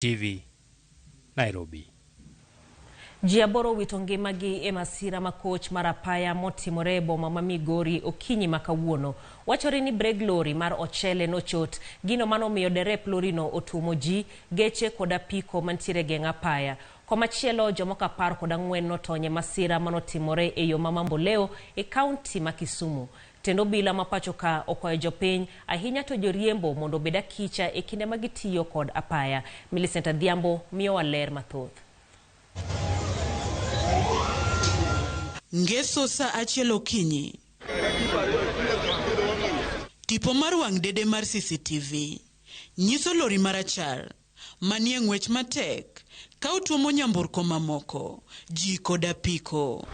TV, Nairobi. Ji aboro owito ngimagi e masira ma koch mar apaya motimore e boma ma Migori okinyi ma kawuono. Wachore ni breg lori mar ochele nochot, gino manomiyo derep lorino otuomo ji, geche kod apiko mantiere e geng apaya. Komachielo jomoko 14 notony e masira manotimore e yo ma Mamboleo e kaunti ma Kisumu. Tend obila ma pacho ka okwayo jopiny, ahinya to joriembo mondo obed akicha e kinde ma gitiyo kod apaya. Millicent Adhiambo miyowa ler mathoth. Ngeso saa achiel okinyi. Tipo mar wang' dede mar CCTV nyiso lori marachar manie ng'wech matek ka otuomo nyamburko mamoko, ji kod apiko.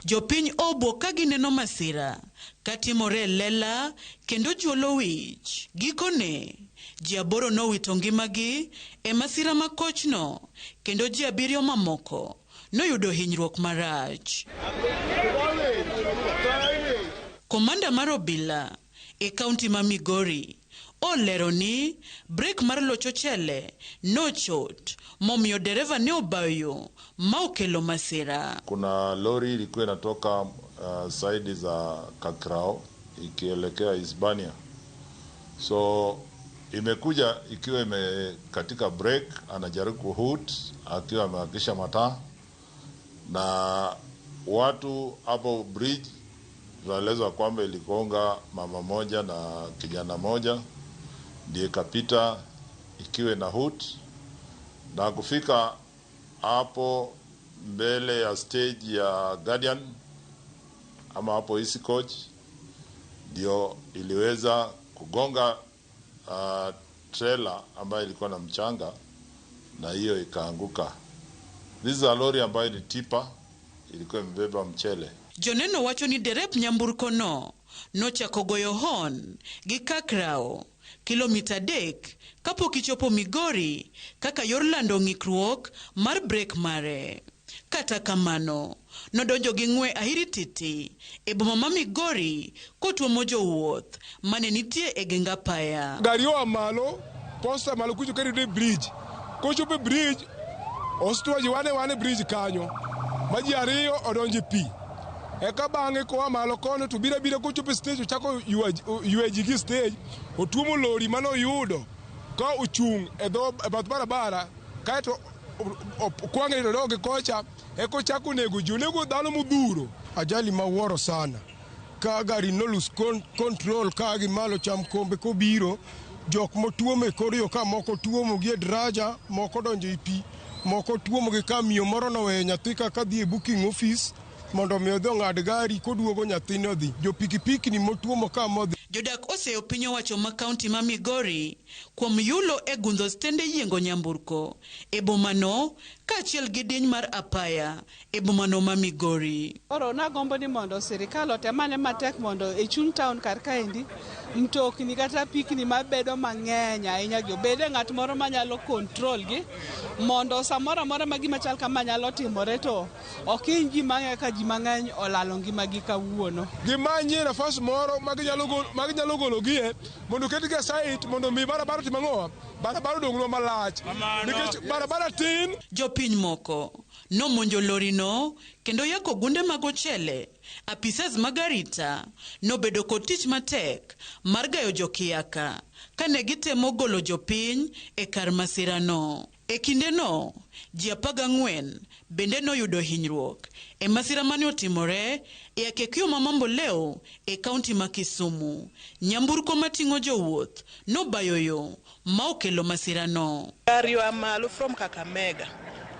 Jopiny obwok ka gineno masira katimore e lela kendo juolo wich. Gikone, ji aboro nowito ngimagi e masira ma kochno kendo ji abiriyo mamoko noyudo hinyruok marach. Komanda mar obila e kaunti ma Migori olero ni brek mar loch ochele nochot momiyo dereva ne obayo yo ma okelo masira. Kuna lori ilikuwa inatoka saidi za Kakrao ikielekea Hispania, so imekuja ikiwa imekatika break, anajaribu kuhoot akiwa amewakisha mataa, na watu hapo bridge tunaelezwa kwamba iligonga mama moja na kijana moja, ndiye ikapita ikiwa na hoot na kufika hapo mbele ya stage ya Guardian ama hapo Easy Coach ndio iliweza kugonga trailer ambayo ilikuwa na mchanga na hiyo ikaanguka. This is a lori ambayo ni tipa, ilikuwa imebeba mchele. Joneno wacho ni derep nyamburko no nochako goyo hon gi kakrao kilomita 3 kapok ichopo Migori kaka yor lando ng'ikruok mar brek mare. Kata kamano, nodonjo gi ng'we ahirititi e boma ma Migori kotuomo jowuoth mane nitie e geng apaya. Gari oa malo, posta malo kucho kendo e bridge. Kochopo e bridge, ostua ji wane wane bridge kanyo ma ji ariyo odonjo e pi. Eka bang'e koa malo kono to biro abira kochopo e stage ochako ywe ji gi stage, otuomo lori manoyudo ka ochung' e dho e bath barabara kaeto okwang'e to odok gi kocha eka ochako nego ji, onego dhano modhuro. Ajali mawuoro sana ka gari no lose control ka gi malo cham kombe kobiro jok motuomo e kor yo ka moko tuomo gi e daraja, moko donjo e pi, moko tuomo gi ka miyo moro noweyo nyathi kaka dhi e booking office mondo mi odhi ong'ad gari koduogo nyathine odhi. Jo pikipiki ni motuomo ka modhi. Jodak oseyo piny owacho ma kaunti ma Migori kuom yulo e gundho stende yiengo nyamburko e bomano kaachiel gi diny mar apaya e bomano ma Migori. Koro nagombo ni mondo sirikal otem ane matek mondo e chuny town kar kaendi mtokni kata apikni mabedo mang'eny ahinya gi obede ng'at moro manyalo control gi mondo samoro amora ma gima chal kama nyalo timore to ok hiny ji mang'eny ka ji mang'eny olalo ngimagi kawuono. Gimanyie nafas moro ma ginyalo gologie mondo oketgi e site mondo mi barabara otim ang'o? Barabara odong'nwa malach nikech barabara tin. Jopiny moko nomonjo lorino kendo yako gunde mag ochele. Apisas mag arita nobedo kod tich matek mar gayo jokiyaka kane gitemo golo jopiny e kar masirano. E kindeno, ji 14 bende noyudo hinyruok e masira mane otimore e Akekio ma Mamboleo e kaunti ma Kisumu. Nyamburko mating'o jowuoth nobayo yo ma okelo masirano. Gari oa malo from Kakamega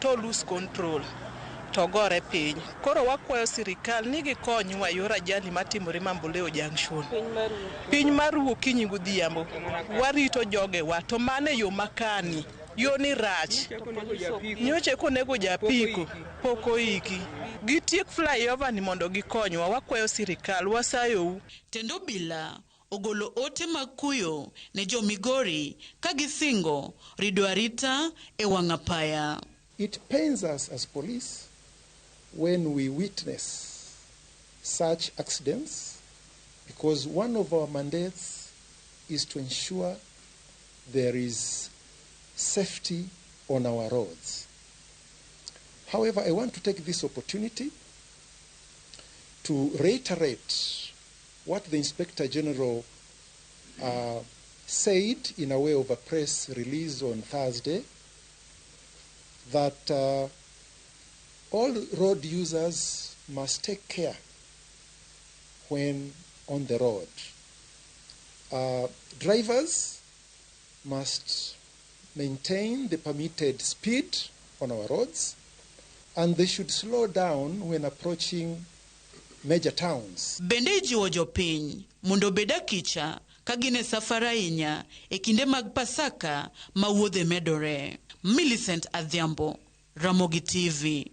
to lose control to gore piny. Koro wakwayo sirikal ni gikonywa yor ajali matimore Mamboleo Junction. Piny maru okinyi godhiambo. Warito jogewa to mano e yo makani. Yo ni rach. Nyocha konego japiko pok oiki. Gitiek flyover ni mondo gikonywa. Wakwayo sirikal, wasayou. Tend obila ogolo ote mag kuyo ne jo Migori ka gisingo rido arita e wang' apaya. It pains us as police when we witness such accidents because one of our mandates is to ensure there is safety on our roads. However, I want to take this opportunity to reiterate what the Inspector General said in a way of a press release on Thursday, that all road users must take care when on the road. Drivers must maintain the permitted speed on our roads, and they should slow down when approaching major towns. Bende ijiwo jopiny mondo obed akicha ka gin e safar ahinya e kinde mag Pasaka ma wuodhe medore. Millicent Adhiambo, Ramogi TV.